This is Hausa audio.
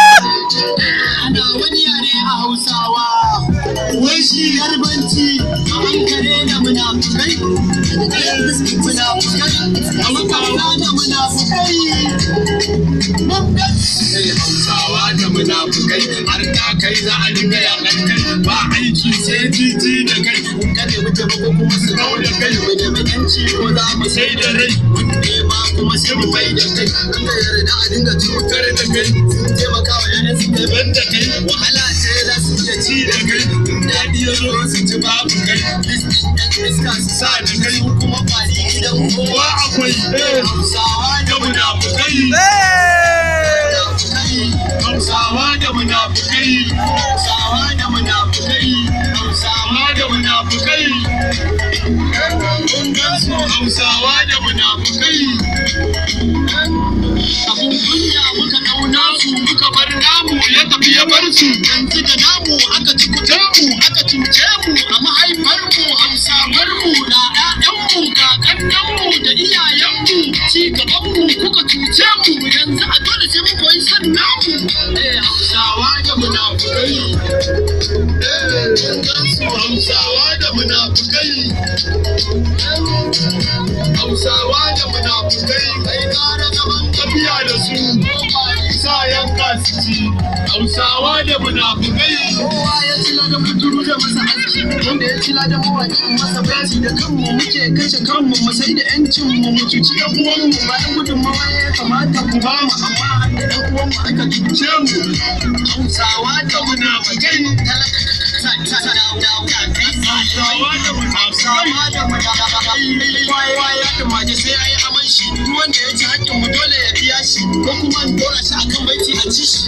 Ana wani yare a Hausawa, wai shi Yarbanci, kaman kare da munafukai. Munafukai, Hausawa da munafukai. Kai Hausawa da munafukai, har ta kai za a dinga yakan kai, ba aiki sai titi da kai, In ka nemi taimako kuma su kau da kai, mu nemi yanci ko za mu sai da rai. Mun nema kuma sai mu mai da kai. In ka yarda a dinga cutar da kai, sun taimaka wa 'ya'yan su kai ban da kai, wahala ce za su iya ci ci da kai, in daɗi ya zo su ci babu kai, listin 'yan iska su sa da kai, kuma kwari gidan kowa. kowa akwai Hausawa da da munafukai. munafukai. Hausawa da munafukai. Hausawa da munafukai. Hausawa Hausawa da munafukai. mun gansu. Hausawa da munafukai. Abun kunya muka ɗau nasu Muka bar namu ya tafi ya bar su. yanzu da namu aka ci kuɗinmu aka cuce mu a mahaifarmu Hausawarmu da 'ya'yanmu kakanninmu da iyayenmu ci gabanmu kuka cuce mu yanzu a dole sai mun koyi san namu. Eh, Hausawa da munafukai. Eh, mun gansu. Hausawa da munafukai. Hausawa da munafukai. Kai ƙara gaban Tafiya da su. Sa yanka su ci. Hausawa da munafukai. Kowa ya ci ladan kuturu da masa aski, wanda ya ci ladan mawaki masa baci. Da kanmu muke kashe kanmu, mu sai da yancin mu, mu cuci yan uwanmu. Bayan gudunmawa ya kamata ku ba mu, amma har da yan uwanmu aka cuce mu. Hausawa da Munafukai. Talaka Hausawa da munafukai. Hausawa da munafukai. Kowa ya dumaje sai ayi aman shi, duk wanda ya ci hakkin mu dole ya biya shi, ko kuma in dora shi akan baiti a ci shi.